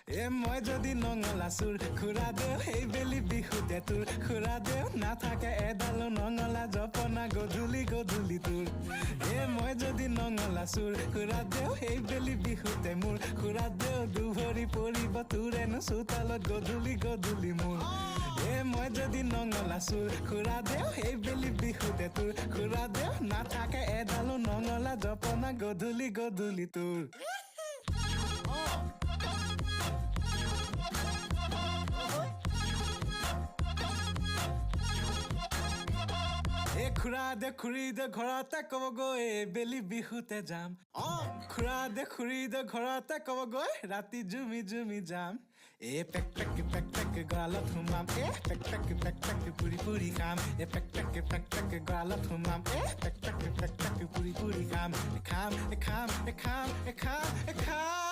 এ মই যদি নঙলা চোৰ, খুৰা দেও সেই বেলি বিহুতে তোৰ, খুৰা দেও নাথাকে এডালো নঙলা জপনা গধূলি গধূলি তোৰ। এ মই যদি নঙলা চোৰ, খুৰা দেও সেই বেলি বিহুতে মোৰ, খুৰা দেও দুভৰি পৰিব তোৰেনো চোতালত গধূলি গধূলি মোৰ। এ মই যদি নঙলা চোৰ, খুৰা দেও সেই বেলি বিহুতে তোৰ, খুৰা দেও নাথাকে এডালো নঙলা জপনা গধূলি গধূলি তোৰ। এ খুৰা দে খুৰী দে ঘৰতে ক'ব গৈ বেলি বিহুতে যাম। অ খুৰা দে খুৰী দে ঘৰতে ক'ব গৈ ৰাতি জুমি জুমি যাম। এ পেক পেক পেক পেক গঁৰালত সোমাম, এ পেক পেক পেক পেক পুৰি পুৰি খাম। এ পেক পেক পেক পেক গঁৰালত সোমাম, এ পেক পেক পেক পেক পুৰি পুৰি খাম, খাম খাম খাম খাম খাম।